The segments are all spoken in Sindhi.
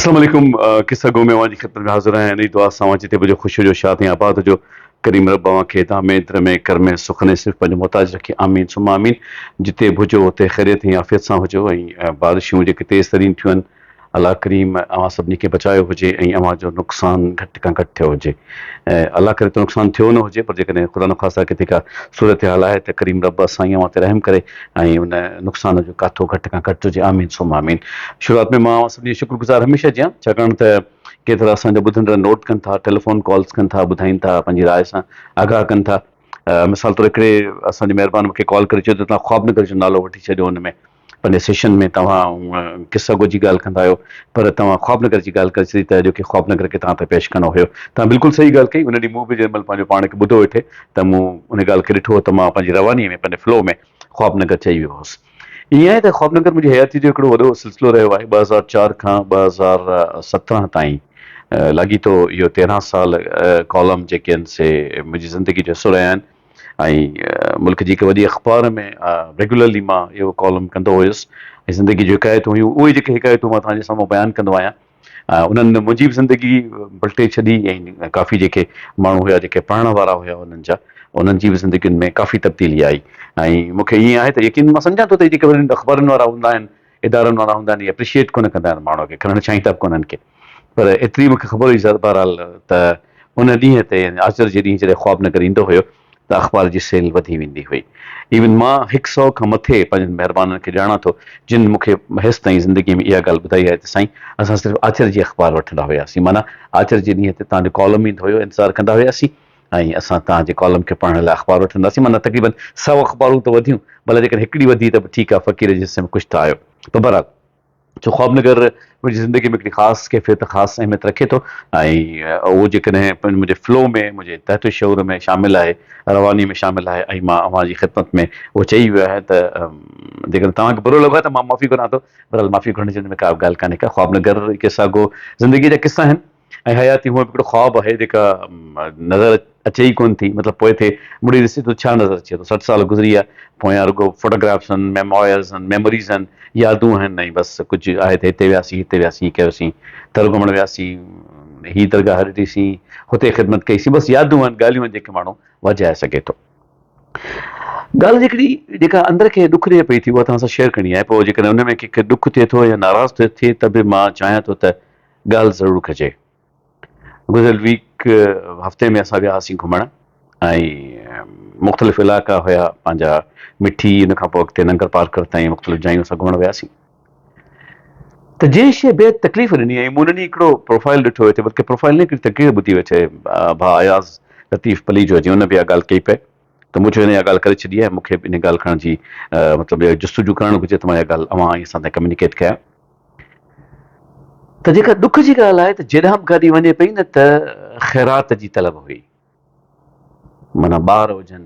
السلام عليڪم قصه گو ۾ اوهان جي خدمت ۾ حاضر آهيان انهي دعا سان اوهان جتي به هجو خوش هجو شاد ۽ آباد هجو ڪريم رب اوهان کي دامي درمي ڪرمي سخني صرف پنهنجو محتاج رکي آمين ثم آمين جتي به هجو اتي خيريت ۽ عافيت سان هجو ۽ بارشون جيڪي تيز ترين ٿيون آهن الله ڪريم اوهان سڀني کي بچايو هجي ۽ اوهان جو نقصان گهٽ کان گهٽ ٿيو هجي الله ڪري ته نقصان ٿيو نه هجي پر جيڪڏهن خدا نخواسته ڪٿي ڪا صورتحال آهي ته ڪريم رب سائين اوهان تي رحم ڪري ۽ ان نقصان جو ڪاٿو گهٽ کان گهٽ هجي آمين ثم آمين شروعات ۾ مان اوهان سڀني جو شڪر گذار هميشه جيان ڇاڪاڻ ته ڪيترا اسان جا ٻڌندڙ نوٽ ڪن ٿا ٽيليفون ڪالز ڪن ٿا ٻڌائين ٿا پنهنجي راء سان آگاهه ڪن ٿا مثال طور هڪڙي اسان جي مهربان مونکي ڪال ڪري چيو ته توهان خواب نگر جو نالو وٺي ڇڏيو ان ۾ پنهنجي سيشن ۾ توهان قصه گو جي ڳالهه ڪندا آهيو پر توهان خواب نگر جي ڳالهه ڪري ڇڏي ته اڄوڪي خواب نگر کي توهان تي پيش ڪرڻو هيو. توهان بلڪل صحيح ڳالهه ڪئي ان ڏينهن مون به جنهن مهل پنهنجو پاڻ کي ٻڌو ويٺي ته مون ان ڳالهه کي ڏٺو ته مان پنهنجي رواني ۾ پنهنجي فلو ۾ خواب نگر چئي ويو هوس. ائين آهي ته خواب نگر منهنجي حياتي جو هڪڙو وڏو سلسلو رهيو آهي 2004 کان 2017 تائين لاڳيتو اهو 13 سال ڪالم جيڪي آهن سي منهنجي زندگي جو حصو رهيا آهن. ۽ ملڪ جي هڪ وڏي اخبار ۾ ريگيولرلي مان اهو ڪالم ڪندو هيس ۽ زندگي جون حڪايتون هيون اهي جيڪي حڪايتون مان توهان جي سامهون بيان ڪندو آهيان انهن منهنجي به زندگي پلٽي ڇڏي ۽ ڪافي جيڪي ماڻهو هيا جيڪي پڙهڻ وارا هيا انهن جا انهن جي به زندگين ۾ ڪافي تبديلي آئي ۽ مون کي ائين آهي ته يقين مان سمجهان ٿو ته جيڪي وڏين اخبارن وارا هوندا آهن ادارن وارا هوندا آهن اهي اپريشيئيٽ ڪونه ڪندا آهن ماڻهو کي ڪرڻ چاهين ٿا به ڪونه ڪي پر ايتري مون کي خبر هئي بهرحال ته ان ڏينهن تي يعني آچر جي ڏينهن جڏهن خواب نگر ايندو هيو ته اخبار جي سيل وڌي ويندي هئي. ايون مان هڪ سئو کان مٿي پنهنجن مهربانن کي ڄاڻان ٿو جن مون کي هيستائين زندگي ۾ اها ڳالهه ٻڌائي آهي ته سائين اسان صرف آچر جي اخبار وٺندا هياسين معنيٰ آچر جي ڏينهن تي توهان جو ڪالم ايندو هيو انتظار ڪندا هياسين ۽ اسان توهان جي ڪالم کي پڙهڻ لاء اخبار وٺنداسين معنيٰ تقريبن سئو اخبارون ته وڌيون ڀلا جيڪڏهن هڪڙي وڌي ته به ٺيڪ آهي فقير جي حصي ۾ ڪجهه ته آيو پر بهرحال ڇو خواب نگر منهنجي زندگي ۾ هڪڙي خاص ڪيفيت خاص اهميت رکي ٿو ۽ اهو جيڪڏهن منهنجي فلو ۾ منهنجي تحت الشعور ۾ شامل آهي رواني ۾ شامل آهي ۽ مان اوهان جي خدمت ۾ اهو چئي ويو آهيان ته جيڪڏهن توهان کي برو لڳو آهي ته مان معافي گهران ٿو بهرحال معافي گهرڻ جي ان ۾ ڪا به ڳالهه ڪانهي ڪا خواب نگر قصا گو زندگي جا قصا آهن ۽ حياتي هونء به هڪڙو خواب آهي جيڪا نظر اچي ئي ڪونه ٿي مطلب پوء ٿي مڙي ڏسي ٿو ڇا نظر اچي ٿو 60 سال گذري ويا پويان رڳو فوٽوگرافس آهن ميموائرز آهن ميموريز آهن يادون آهن ۽ بس ڪجهه آهي ته هتي وياسين هتي وياسين هي ڪيوسين ٿر گهمڻ وياسين هي درگاهه ڏٺيسين هتي خدمت ڪئيسين بس يادون آهن ڳالهيون آهن جيڪي ماڻهو ورجائي سگهي ٿو. ڳالهه جيڪڏي جيڪا اندر کي ڏک ڏئي پئي ٿي اها توهان سان شيئر ڪرڻي آهي پوء جيڪڏهن ان ۾ ڪنهن کي ڏک ٿئي ٿو يا ناراض ٿو ٿئي ته به مان چاهيان ٿو ته ڳالهه ضرور ڪجي. گذريل ويڪ هفتي ۾ اسان ويا هئاسين گهمڻ ۽ مختلف علائقا هيا پنهنجا مٺي ان کان پوء اڳتي ننگر پارڪر تائين مختلف جايون اسان گهمڻ وياسين ته جنهن شيء بيحد تڪليف ڏني ۽ مون ان ڏينهن هڪڙو پروفائل ڏٺو هتي بلڪه پروفائل نه هڪڙي تقرير ٻڌي ويٺي ڀاء اياز لطيف پليجو جي ان به اها ڳالهه ڪئي پئي ته مون چيو هن اها ڳالهه ڪري ڇڏي آهي مون کي به ان ڳالهه ڪرڻ جي مطلب جستجو ڪرڻ گهرجي ته مان اها ڳالهه اوهان ۽ اسان تائين ڪميونيڪيٽ ڪيان. ته جيڪا ڏک جي ڳالهه آهي ته جيڏانهن به گاڏي وڃي پئي نه ته خيرات جي طلب هئي. معنيٰ ٻار هجن،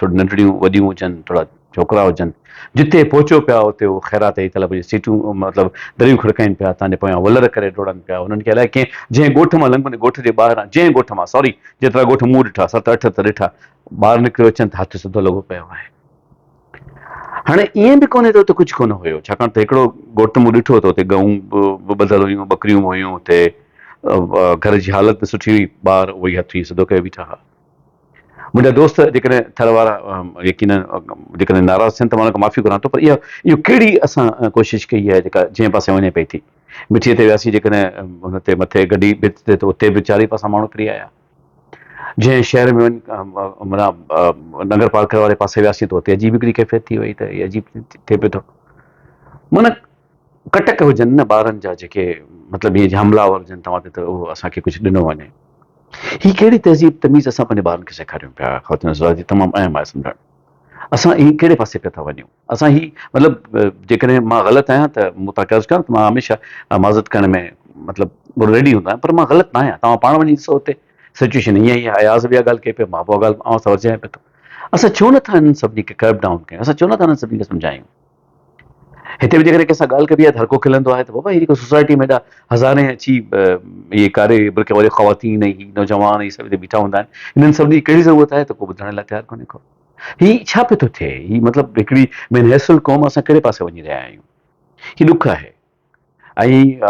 ٿوريون ننڍڙيون وڏيون هجن، ٿورا ڇوڪرا هجن، جتي پهچو پيا اتي اهو خيرات جي طلب هجي. سيٽون مطلب دريون کڙڪائين پيا، تان جي پويان ولر ڪري ڊوڙن پيا. انهن کي الائي ڪنهن جنهن ڳوٺ مان لنگهن ڳوٺ جي ٻاهران جنهن ڳوٺ مان سوري جيترا ڳوٺ مون ڏٺا ست اٺ ته ڏٺا ٻاهر نڪريو اچن ته هٿ سڌو لڳو پيو آهي. هاڻي ائين به ڪونهي ته اتي ڪجهه ڪونه هيو، ڇاڪاڻ ته هڪڙو ڳوٺ مون ڏٺو ته اتي ڳئون به ٻڌل هيون، ٻڪريون به هيون، اتي گهر جي حالت به سٺي هئي، ٻار اهي ئي هٿ ائين سڌو ڪيو بيٺا هئا. منهنجا دوست جيڪڏهن ٿر وارا يقينن جيڪڏهن ناراض ٿين ته مان انهن کان معافي گهران ٿو پر اها اهو ڪهڙي اسان ڪوشش ڪئي آهي جيڪا جنهن پاسي وڃي پئي ٿي. مٺيء تي وياسين جيڪڏهن ان تي مٿي گڍي ڀت تي ته اتي به چارئي پاسا ماڻهو ڦري آيا. جنهن شهر ۾ وڃ معنيٰ ننگر پارڪر واري پاسي وياسين ته اتي عجيب هڪڙي ڪيفيت ٿي وئي ته هي عجيب ٿئي پيو ٿو معنيٰ ڪٽڪ هجن نه ٻارن جا جيڪي مطلب ائين حملا آور هجن توهان تي ته اهو اسان کي ڪجهه ڏنو وڃي هي ڪهڙي تهذيب تميز اسان پنهنجي ٻارن کي سيکاريون پيا خواتين حضرات جي تمام اهم آهي سمجهڻ اسان هي ڪهڙي پاسي پيا ٿا وڃون اسان هي مطلب جيڪڏهن مان غلط آهيان ته مون تان قرض ڪيان ته مان هميشه معذرت ڪرڻ ۾ مطلب ريڊي هوندو آهيان پر مان غلط نه آهيان توهان پاڻ وڃي ڏسو اتي سچويشن ائين ئي آهي اياز به اها ڳالهه ڪئي پئي مان به اها ڳالهه اوهان سان ورجايان پيو ٿو اسان ڇو نٿا انهن سڀني کي ڪرب ڊائون ڪيون اسان ڇو نٿا انهن سڀني کي سمجهايون هتي به جيڪڏهن ڪنهن سان ڳالهه ڪبي آهي ته هر ڪو کلندو آهي ته بابا هي جيڪو سوسائٽي ۾ ايڏا هزارين اچي اهي ڪاري برقعي واري خواتين ۽ هي نوجوان هي سڀ هتي بيٺا هوندا آهن انهن سڀني جي ڪهڙي ضرورت آهي ته ڪو ٻڌڻ لاء تيار ڪونهي ڪو هي ڇا پيو ٿو ٿئي؟ هي مطلب هڪڙي من حيث القوم اسان ڪهڙي پاسي وڃي رهيا آهيون؟ هي ڏک آهي. ۽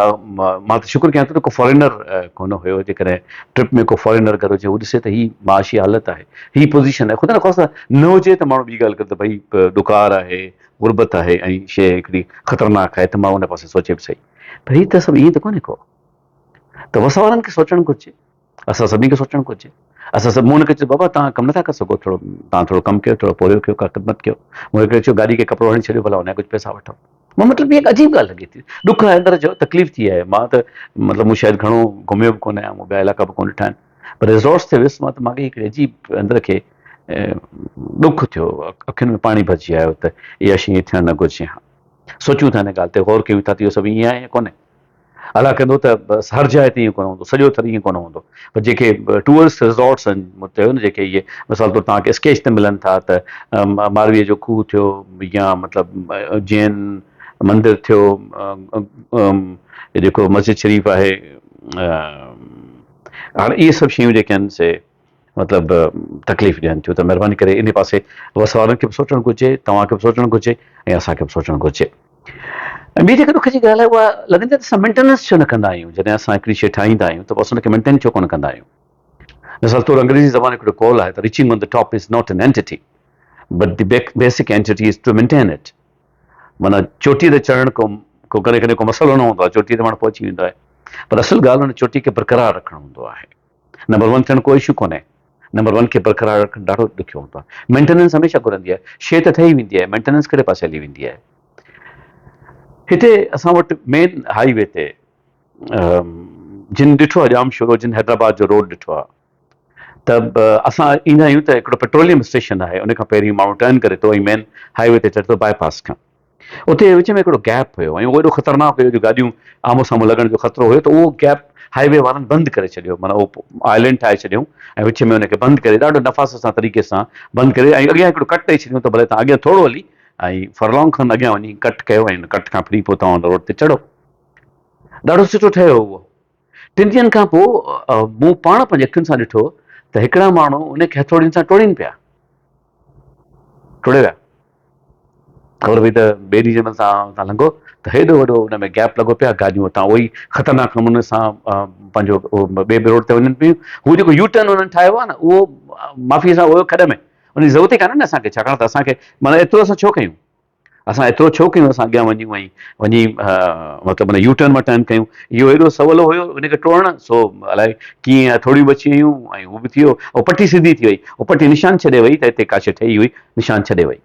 مان ته شڪر ڪيان ٿو ته ڪو فارينر ڪونه هيو، جيڪڏهن ٽرپ ۾ ڪو فارينر گڏ هجي هو ڏسي ته هي معاشي حالت آهي، هي پوزيشن آهي، خدا نخواسته نه هجي ته ماڻهو ٻي ڳالهه ڪري ته ڀئي ڏڪار آهي، غربت آهي ۽ شيء هڪڙي خطرناڪ آهي ته ماڻهو ان پاسي سوچي به سهي پر هي ته سڀ ائين ته ڪونهي ڪو ته وس وارن کي سوچڻ گهرجي، اسان سڀني کي سوچڻ گهرجي. اسان سڀ مون هن کي چيو بابا توهان ڪم نٿا ڪري سگهو ٿورو توهان ٿورو ڪم ڪيو ٿورو پورهيو ڪيو ڪا خدمت ڪيو. مون هڪڙي چيو گاڏي کي ڪپڙو هڻي ڇڏيو ڀلا ان جا ڪجهه پئسا وٺو. مان مطلب هي عجيب ڳالهه لڳي ٿي. ڏک آهي اندر جو تڪليف ٿي آهي. مان ته مطلب مون شايد گهڻو گهميو به ڪونه آهيان مون ٻيا علائقا به ڪونه ڏٺا آهن پر ريزورٽس تي ويس مان ته مان کي هڪڙي عجيب اندر کي ڏک ٿيو اکين ۾ پاڻي ڀرجي آيو ته اها شيء ٿيڻ نه گهرجي ها. سوچيون ٿا ان ڳالهه تي غور ڪيون ٿا ته اهو سڀ ائين آهي يا ڪونهي. الله ڪندو ته بس هر جاء تي ائين ڪونه هوندو، سڄو ٿر ائين ڪونه هوندو پر جيڪي ٽوئرسٽ ريزورٽس آهن مون چيو نه جيڪي اهي مثال طور توهان کي اسڪيچ تي ملن ٿا ته مارويء جو کوهه ٿيو يا مطلب جين مندر ٿيو جيڪو مسجد شريف آهي هاڻي اهي سڀ شيون جيڪي آهن سي مطلب تڪليف ڏين ٿيون ته مهرباني ڪري انهي پاسي وس وارن کي به سوچڻ گهرجي، توهان کي به سوچڻ گهرجي ۽ اسان کي به سوچڻ گهرجي. ۽ ٻي جيڪا ڏک جي ڳالهه آهي اها لڳندي آهي ته اسان مينٽيننس ڇو نه ڪندا آهيون، جڏهن اسان هڪڙي شيء ٺاهيندا آهيون ته پوء اسان ان کي مينٽين ڇو ڪونه ڪندا آهيون. مثال طور انگريزي زبان هڪڙو قول آهي ته reaching on the top is not an entity but the basic entity is to maintain it معنيٰ چوٽيء تي چڙهڻ ڪو ڪو ڪڏهن ڪڏهن ڪو مسئلو نه هوندو آهي، چوٽيء تي ماڻهو پهچي ويندو آهي پر اصل ڳالهه ان چوٽي کي برقرار رکڻ هوندو آهي. نمبر ون ٿيڻ ڪو اشو ڪونهي، نمبر ون کي برقرار رکڻ ڏاڍو ڏکيو هوندو آهي. مينٽيننس هميشه گهرندي آهي، شيء ته ٺهي ويندي آهي، مينٽيننس ڪهڙي پاسي هلي ويندي آهي. هتي اسان وٽ مين هائي وي تي جن ڏٺو آهي ڄامشورو، جن حيدرآباد جو روڊ ڏٺو آهي ته اسان ايندا آهيون ته هڪڙو پيٽروليم اسٽيشن آهي، ان کان پهرين ماڻهو ٽرن ڪري ٿو ۽ مين هائي وي تي چڙهي ٿو باء پاس کان. اتي وچ ۾ هڪڙو گيپ هيو ۽ اهو ايڏو خطرناڪ هيو جو گاڏيون آمهون سامهون لڳڻ جو خطرو هيو ته اهو گيپ هائي وي وارن بند ڪري ڇڏيو معنيٰ اهو آئلينڊ ٺاهي ڇڏيائون ۽ وچ ۾ ان کي بند ڪري ڏاڍو نفاست سان طريقي سان بند ڪري ۽ اڳيان هڪڙو ڪٽ ڏئي ڇڏيائون ته ڀلي توهان اڳيان ٿورو هلي ۽ فرلانگ کن اڳيان وڃي ڪٽ ڪيو ۽ ان ڪٽ کان ڦري پوء توهان ان روڊ تي چڙهو. ڏاڍو سٺو ٺهيو هو اهو. ٽن ڏينهن کان پوء مون پاڻ پنهنجي اکين سان ڏٺو ته هڪڙا ماڻهو ان کي هٿوڙين سان ٽوڙين پيا. ٽوڙي ويا. خبر پئي ته ٻئي ڏينهن جنهن مهل تان اتان لنگهو ته هيڏو وڏو ان ۾ گيپ لڳو پيو آهي گاڏيون اتان اهو ئي خطرناڪ نموني سان پنهنجو ٻئي ٻئي روڊ تي وڃن پيون هو جيڪو يو ٽرن انهن ٺاهيو آهي نه اهو معافي سان اهو کڏ ۾ ان جي ضرورت ئي ڪانهي نه اسان کي ڇاڪاڻ ته اسان کي معنيٰ ايترو اسان ڇو ڪيون اسان ايترو ڇو ڪيون اسان اڳيان وڃون ۽ وڃي مطلب ان يو ٽرن مان ٽرن ڪيون اهو ايڏو سولو هيو ان کي ٽوڙڻ سو الائي ڪيئن هٿوڙيون بچي ويون ۽ هو به ٿي ويو ۽ پٽي سڌي ٿي وئي اهو پٽي نشان ڇڏي وئي ته هتي ڪا شيء ٺهي هئي نشان ڇڏي وئي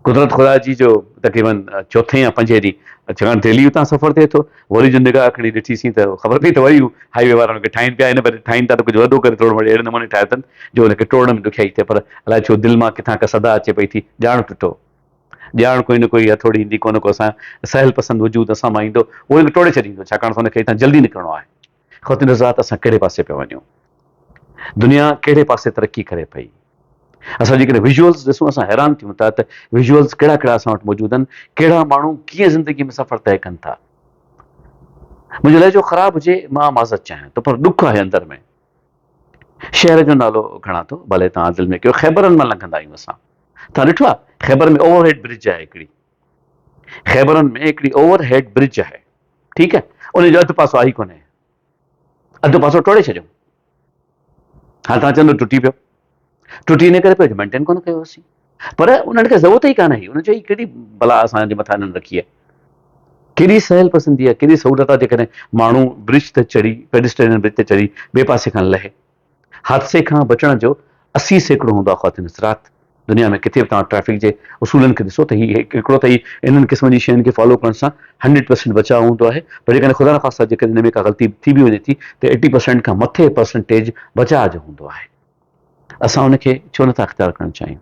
قدرت خدا جي جو تقريبن چوٿين يا پنجين ڏينهن ڇاڪاڻ ڊيلي اتان سفر ٿئي ٿو وري جو نگاهه کڻي ڏٺيسين ته خبر پئي ته وري هو هائي وي وارا ان کي ٺاهين پيا هن ڀيري ٺاهين ٿا ته ڪجهه وڏو ڪري ٿورو اهڙي نموني ٺاهيو اٿن جو ان کي ٽوڙڻ ۾ ڏکيائي ٿئي پر الائي ڇو دل مان ڪٿان ڪا صدا اچي پئي ٿي ڄاڻ ٽٽو ڄاڻ ڪوئي نه ڪوئي هٿوڙي ايندي ڪو نه ڪو اسان سهل پسند وجود اسان مان ايندو اهو ان کي ٽوڙي ڇڏيندو ڇاڪاڻ ته ان کي هتان جلدي نڪرڻو آهي. خواتين حضرات اسان ڪهڙي پاسي پيا وڃون؟ دنيا ڪهڙي پاسي ترقي ڪري پئي؟ اسان جيڪڏهن ويجوئلز ڏسون اسان حيران ٿيون ٿا ته ويجوئلز ڪهڙا ڪهڙا اسان وٽ موجود آهن، ڪهڙا ماڻهو ڪيئن زندگي ۾ سفر طئي ڪن ٿا. منهنجو لهجو خراب هجي مان معذرت چاهيان ٿو پر ڏک آهي اندر ۾. شهر جو نالو کڻان ٿو ڀلي توهان دل ۾ ڪيو خيبرن مان لنگهندا آهيون اسان. توهان ڏٺو آهي خيبر ۾ اوور هيڊ برج آهي هڪڙي. خيبرن ۾ هڪڙي اوور هيڊ برج آهي ٺيڪ آهي ان جو اڌ پاسو آهي ڪونهي اڌ پاسو ٽوڙي ڇڏيو هاڻ توهان چوندو ٽٽي پيو ٽٽي ان ڪري پيو جو مينٽين ڪونه ڪيو هوسين پر انهن کي ضرورت ئي ڪانه هئي انهن چيو ڪهڙي بلا اسان جي مٿان انهن رکي آهي ڪيڏي سهل پسندي آهي ڪيڏي سهولت آهي جيڪڏهن ماڻهو برج تي چڙهي پيڊسٽرين برج تي چڙهي ٻئي پاسي کان لهي حادثي کان بچڻ جو 80% هوندو آهي خواتين حضرات دنيا ۾ ڪٿي به توهان ٽريفڪ جي اصولن کي ڏسو ته هي هڪڙو ته هي انهن قسم جي شين کي فالو ڪرڻ سان 100% بچاء هوندو آهي پر جيڪڏهن خدا نخواسته جيڪڏهن ان ۾ ڪا غلطي ٿي به وڃي ٿي ته 80% کان مٿي پرسنٽيج بچاء جو هوندو آهي اسان ان کي ڇو نٿا اختيار ڪرڻ چاهيون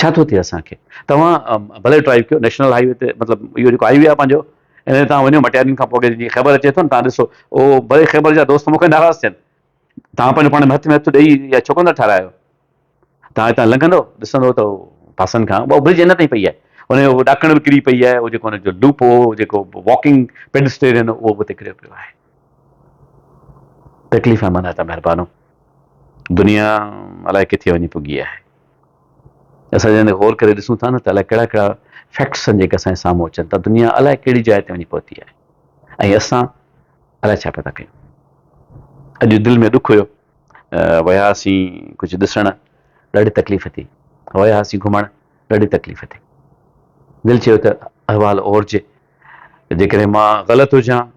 ڇا ٿو ٿئي اسان کي توهان ڀلي ڊرائيو ڪيو نيشنل هائي وي تي مطلب اهو جيڪو هائي وي آهي پنهنجو ان تي توهان وڃو مٽيارين کان پوء اڳي جيئن خيبر اچي ٿو نه توهان ڏسو او ڀلي خيبر جا دوست مون کي ناراض ٿين توهان پنهنجو پاڻ ۾ هٿ ۾ هٿ ڏيئي يا ڇو ڪونه ٿا ٺهرايو توهان هتان لنگهندو ڏسندو ته پاسن کان اها برج اڃا تائين پئي آهي ان جو ڏاڪڻ به ڪري پئي آهي اهو جيڪو ان جو لوپ هو جيڪو واڪنگ پيڊسٽيرين اهو به اتي ڪريو پيو آهي تڪليف آهي معنيٰ ته مهربانو دنيا الائي ڪٿي وڃي پڳي آهي. اسان جڏهن غور ڪري ڏسون ٿا نه ته الائي ڪهڙا ڪهڙا فيڪٽس آهن جيڪي اسان جي سامهون اچن ٿا. دنيا الائي ڪهڙي جاء تي وڃي پهتي آهي ۽ اسان الائي ڇا پيا ٿا ڪيون. اڄ دل ۾ ڏک هيو. وياسين ڪجهه ڏسڻ، ڏاڍي تڪليف ٿي. وياسين گهمڻ، ڏاڍي تڪليف ٿي. دل چيو ته احوال اورجي. جيڪڏهن مان غلط هجان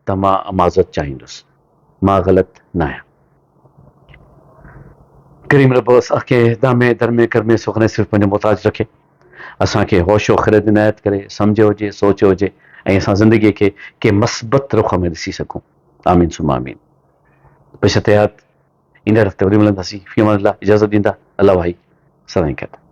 ته مان معذرت چاهيندس. مان غلط ناهيان. ڪريم رب اسان کي دامي درمي ڪرمي سخني صرف پنهنجو محتاج رکي. اسان کي هوش و خرد عنايت ڪري، سمجهه هجي، سوچ هجي ۽ اسان زندگي کي ڪنهن مثبت رخ ۾ ڏسي سگهون. آمين ثم آمين. بشرط حيات ايندڙ هفتي وري ملنداسين. في امان الله اجازت ڏيندا. الله واهي. سدائين گڏ.